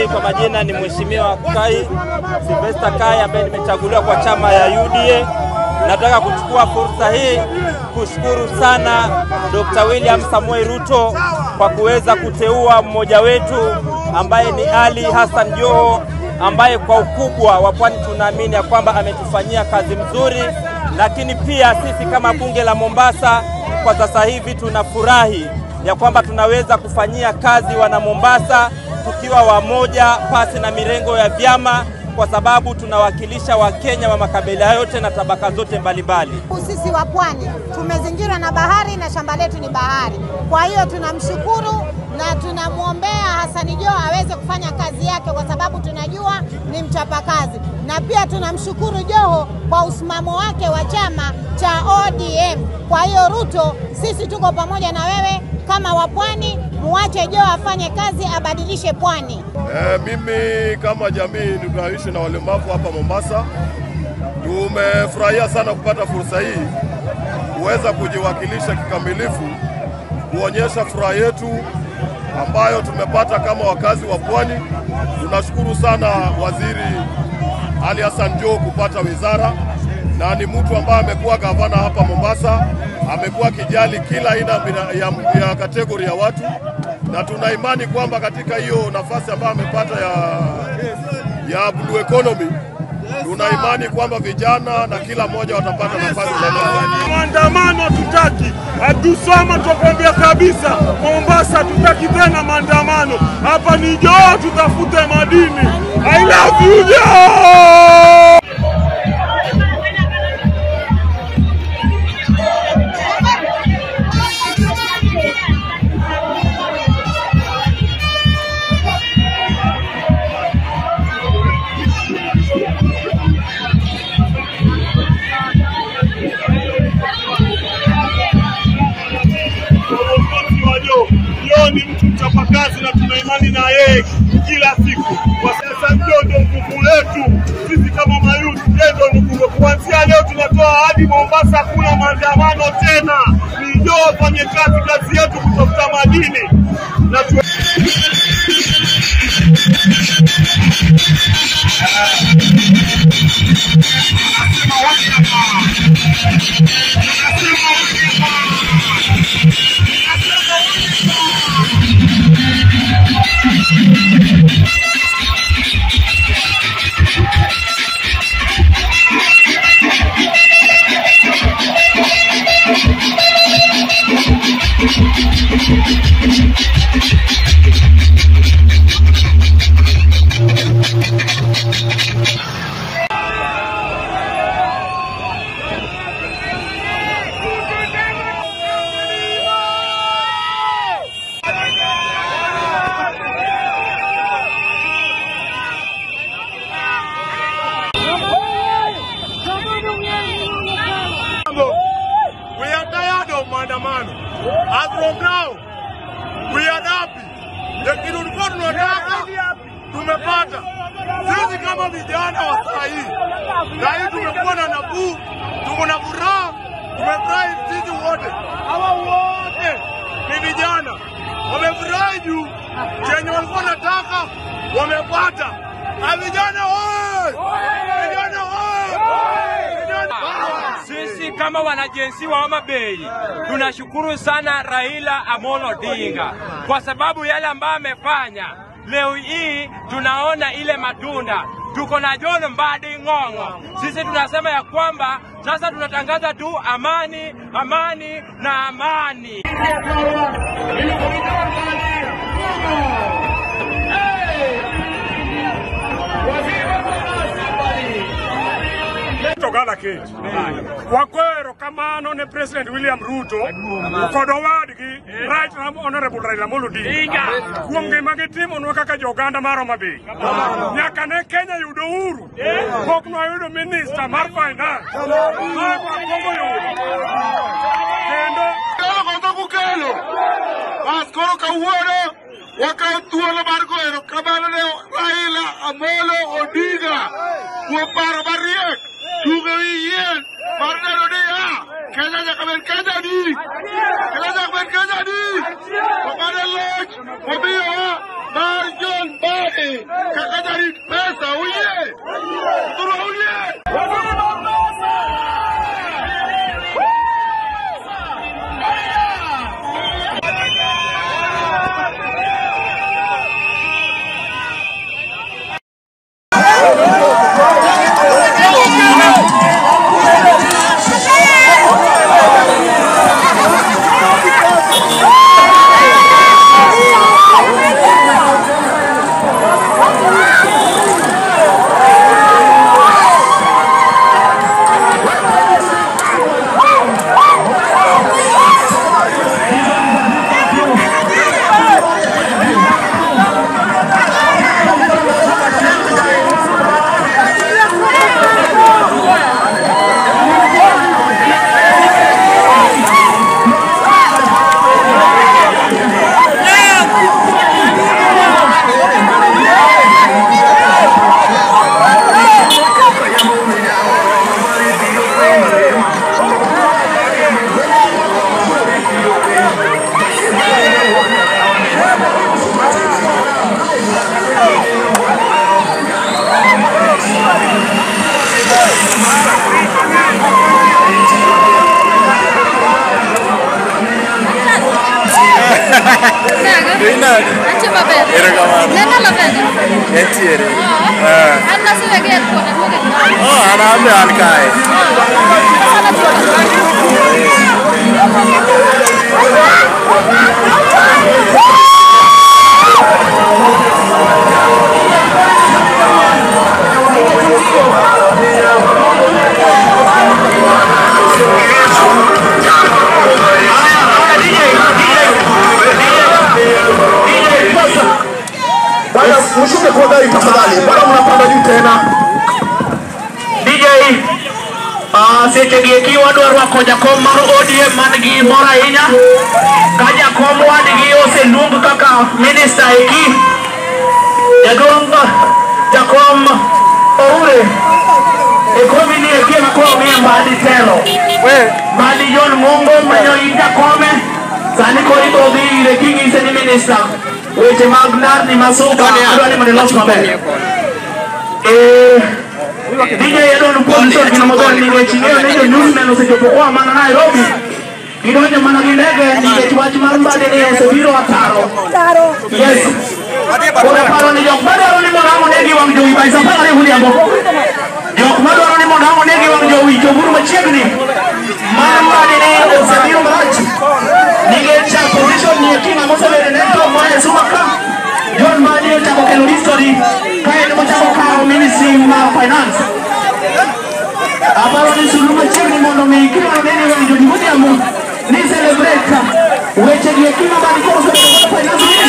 Mimi kwa majina ni Mheshimiwa Kai Sylvester Kai ambaye nimechaguliwa kwa chama ya UDA. Nataka kuchukua fursa hii kushukuru sana Dr. William Samoei Ruto kwa kuweza kuteua mmoja wetu ambaye ni Ali Hassan Joho, ambaye kwa ukubwa wa Pwani tunaamini ya kwamba ametufanyia kazi mzuri. Lakini pia sisi kama bunge la Mombasa kwa sasa hivi tunafurahi ya kwamba tunaweza kufanyia kazi wana Mombasa tukiwa wamoja pasi na mirengo ya vyama, kwa sababu tunawakilisha Wakenya wa makabila yote na tabaka zote mbalimbali. Sisi wa Pwani tumezingirwa na bahari na shamba letu ni bahari. Kwa hiyo tunamshukuru na tunamuombea Hassan Joho aweze kufanya kazi yake, kwa sababu tunajua ni mchapakazi. Na pia tunamshukuru Joho kwa usimamo wake wa chama cha ODM. Kwa hiyo Ruto, sisi tuko pamoja na wewe kama wa Pwani, muache Joho afanye kazi, abadilishe Pwani. Mimi kama jamii tunaishi na walemavu hapa Mombasa. Tumefurahia sana kupata fursa hii kuweza kujiwakilisha kikamilifu, kuonyesha furaha yetu ambayo tumepata kama wakazi wa Pwani. Tunashukuru sana Waziri Ali Hassan Joho kupata wizara, na ni mtu ambaye amekuwa gavana hapa Mombasa, amekuwa kijali kila aina ya kategori ya watu, na tuna imani kwamba katika hiyo nafasi ambayo amepata ya Blue Economy, tuna imani kwamba vijana na kila mmoja watapata nafasi. Maandamano tutaki, hatusoma tukwambia kabisa, Mombasa tutaki tena maandamano. Hapa ni Joho, tutafute madini. I love you Joho. Ni mtu mchapakazi na tuna imani na yeye kila siku. Kwa sasa ndio nguvu letu sisi kama mayuth, ndio nguvu. Kuanzia leo tunatoa hadi Mombasa, hakuna maandamano tena. Ni Joho fanye kazi, kazi yetu kutafuta madini. Na we are tired of maandamano. As from now, we are happy. Tulikuwa tunataka tumepata. Sisi kama vijana wa saa hii, na hii tumekuwa na nafuu, tuko na furaha, tumefurahi sisi wote. Hawa wote ni vijana. Wamefurahi juu chenye walikuwa wanataka wamepata. Na vijana wote! Vijana wote! Sisi kama wanajensi wa Homa Bay tunashukuru sana Raila Amolo Odinga kwa sababu yale ambayo amefanya. Leo hii tunaona ile matunda. Tuko na John Mbadi Ng'ong'o. Sisi tunasema ya kwamba sasa tunatangaza tu amani, amani na amani. Wakwero kamano ne President William Ruto kod owadgi Right Honorable Raila Amolo Odinga kuom gima gitimonwa kaka jo oganda mar Homa Bay. Nyaka ne Kenya yudo uhuru pok nwayudo minister mar finance ma wakwongo yudo. Kendo kukelo bas koro kawuono wakawo thuolo mar goyo kamano ne Raila Amolo Odinga kuom paro mariek tugo yien mar neno niya Kenya nyaka bed Kenya di, Kenya nyaka bed Kenya di. Omane loch omiyowa mar John Mbadi. Anche maber. Neno maber. Entiere. An nasewegi e airport aduogo e Oh, an ambe an kae. Bwana, mshuke kwa gari tafadhali. Bwana, mnapanda juu tena. DJ seche gi eki wadwa rwako jakom mar ODM man gi mor ahinya ka jakom wadgi oseluong kaka minista eki jaduong' jakom Oure ekomi ni eki ema koro miye Mbadi telo. Mbadi John Ngongo manyo in jakome sani koro ibiro dhi ire king'ise ni minista weche mag ndarni masuka adwa ni mondo ilos maber. DJ adwa ni puonj gino maber nikech ing'eyo ni jo newsmen osechopo koa mana Nairobi gidonjo mana gi ndege nikech wach mar Mbadi ni osebiro ataro. Yes. Koro aparo ni jok madwaro ni mondo ang' onegi wang' jowi by saa 12 odhiambo. Jok madwaro ni mondo ang' onegi wang' jowi chopuru machiegni. Mar Mbadi ni osebiro marach nikech position ni eki ng'ama osebedo ne top mar Suma ka John Mbadi ochako kelo history ka en mochako kawo ministry mar finance. Aparo ni sulu machiegni mondo mi kila nene wang' jowi godhiambo ni celebrate weche gi eki ma Mbadi koro osebedo finance minister.